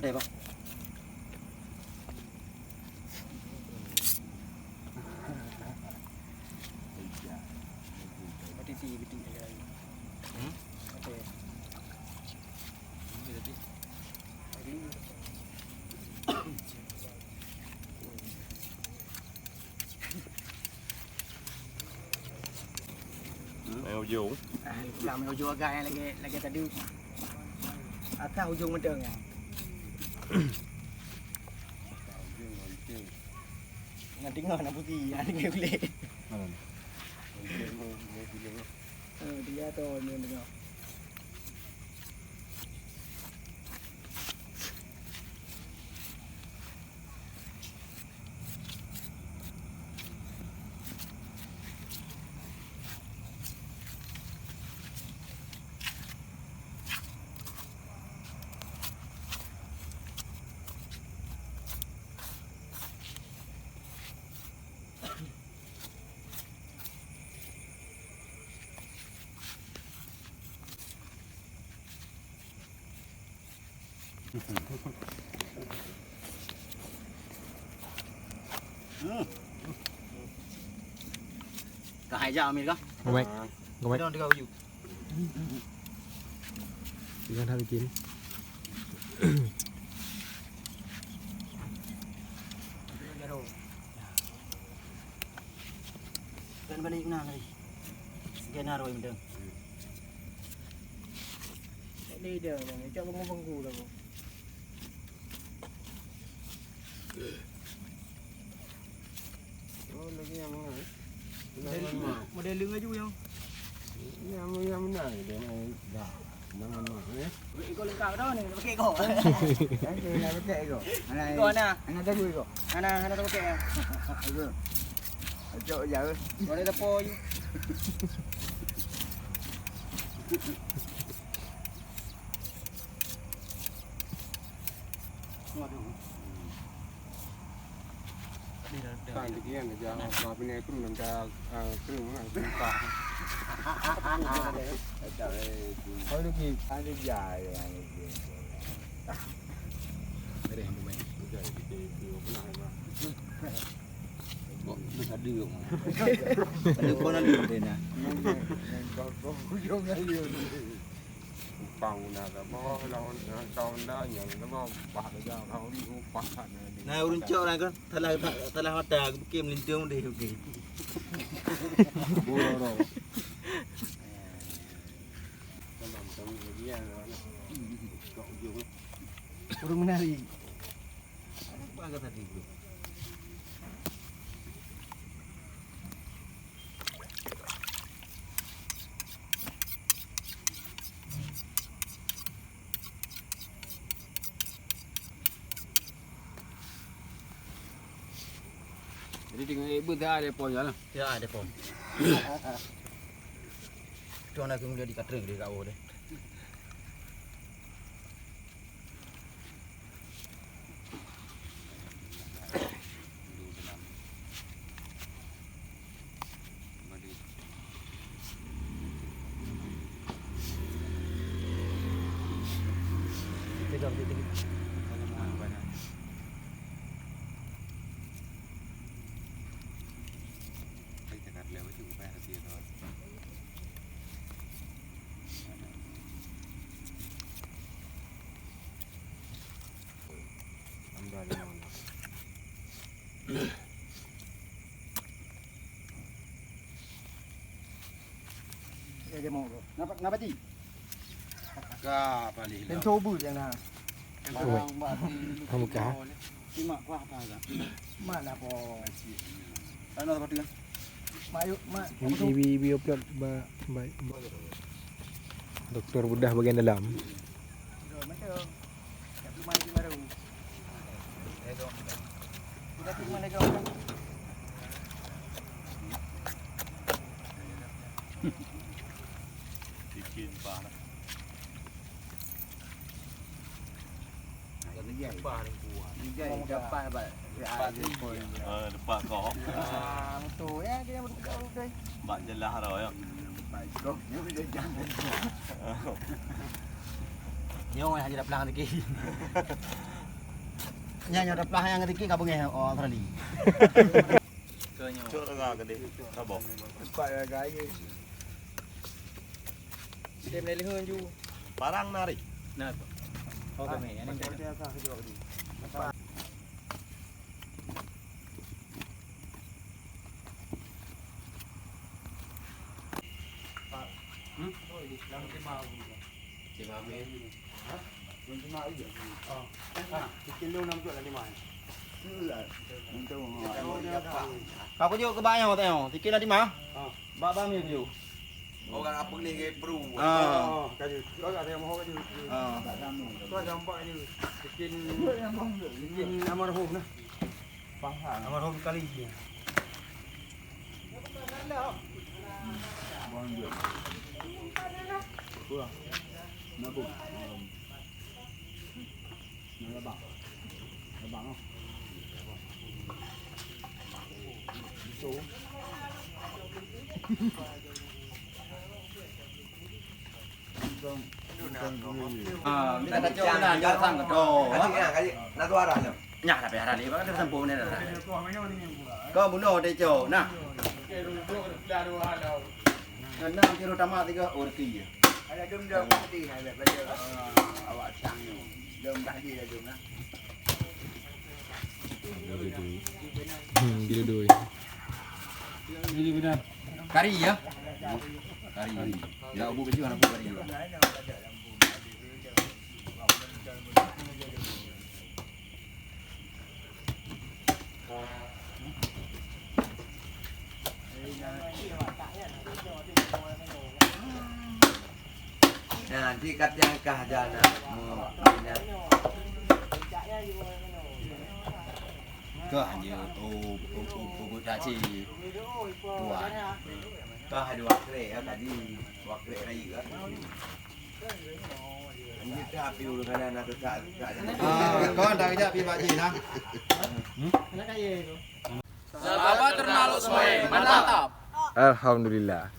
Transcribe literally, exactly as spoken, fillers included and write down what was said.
Eh, Pak. Berarti si betul je. Hmm? Oke. Ini berarti. Main ujong. Dah main ujong agak yang lagi, lagi tadi. Atas ujong mendeng ya. Nak tengok nak putih, nak tengok kulit. Mana? Eh, dia tu yang tengok. Hmm. Ka hai jak ambil kah? Gomek. Gomek. Dong tiga uju. Jangan hal bikin. Kan balik kena tadi. Sekian arwah yang dong. Ini dia, Bang. Cak bangku-bangku dah, Bang. Oh, lagi yang mana? Model, model leng aju yang. Yang, yang mana dia main? Dah. Jangan mah, eh. Pakai ikon lengkap dah ni, pakai ikon. Eh, nak pakai ikon. Mana? Ikon mana? Mana tahu ikon? Mana, mana tak pakai ya? Ikon. Acok je, eh. Mana tak poi? Waduh. Kan dikian aja, maaf ini kru nang dah, eh, kru, eh, kru tak. Ada lagi, ada jaya lagi. Ada yang pemain. Udah, kita, kita pernah, pernah. Kok, terus ada kok. Ada pun ada, ada nak. Kau, kau, kau, kau, kau, Upah guna saboh, lawan, lawan tahun dah, nyang saboh, upah saja, lawan upah sana di. Nah, ureueng cok orang kan, salah, salah mata, bukan melintung deh, okey. Boro. Kalau tahu lagi ya, lawan. Cok ujung. Ureueng menari. Apa kata tadi tu? Jadi tengok, eh, beuta ada pom jalan. Ya, ada pom. Tu anak tu dia di katring dia kat bawah dia. Ya, dia mau, bro. Napa, napa, Ti? Ka paling. Dan coba je nah. Oi. Kamu kah? Simak kuah apa enggak? Mana po? Sana tempat dia. Mayuk, mak. Ibi, ibi, ibi upload ba, ba, ba. Doktor bedah bagian dalam. Licin pah dah. Licin pah ni kuat. Licin pah, bak. Ah, depan kau. Ah, betul. Ya, dia betul, betul. Bak jelah tau, ya. Bak kau, dia boleh jalan. Nyoe hana taplah rezeki. Nyan nyoe taplah nyang rezeki ka beungéh, oh, Australia. Cok tengah gede. Sabar. Empat gaya. Dia melalui ju. Parang nari. Nah, tu. Oh, kami. Ini kan. Hmm? Lima menit. Hah? Lima aja. Oh. Ah, sikilo enam puluh lima. Ka kujok keu bak nyoe teuh, sikilo lima. Ah. Bak bami tu. Orang apa ni ke peru? Ah. Oh, kaji. Orang ada yang mau kaji. Ah. Tu ada empat je. Bikin, bikin almarhum nah. Almarhum kali dia. Ah, minta kacau dah, jangan sang kacau. Nanti ya, kaji, nak suara je. Nyak, tapi hara lé, kan tersambung ni dah. Kau bunuh dia, Cok. Nah. Kena kira tamat tiga, oh, rezeki je. Ada dum dah pasti, ada baca, ah, awak sang ni. Dum dah dia dum nah. Hmm, dia doi. Kari ya? Kari. Ya, ubu kecil anak kari juga. Nah, di kat yang kah jana. Kah je, oh, oh, oh, oh, oh, tak cik. Tuan. Kah dua krek, ya, tadi. Dua krek raya, kan? Ah, kon tak kejap pi Pak Jin, nah. Sahabat ternak Lok Sumawe, mantap. Alhamdulillah.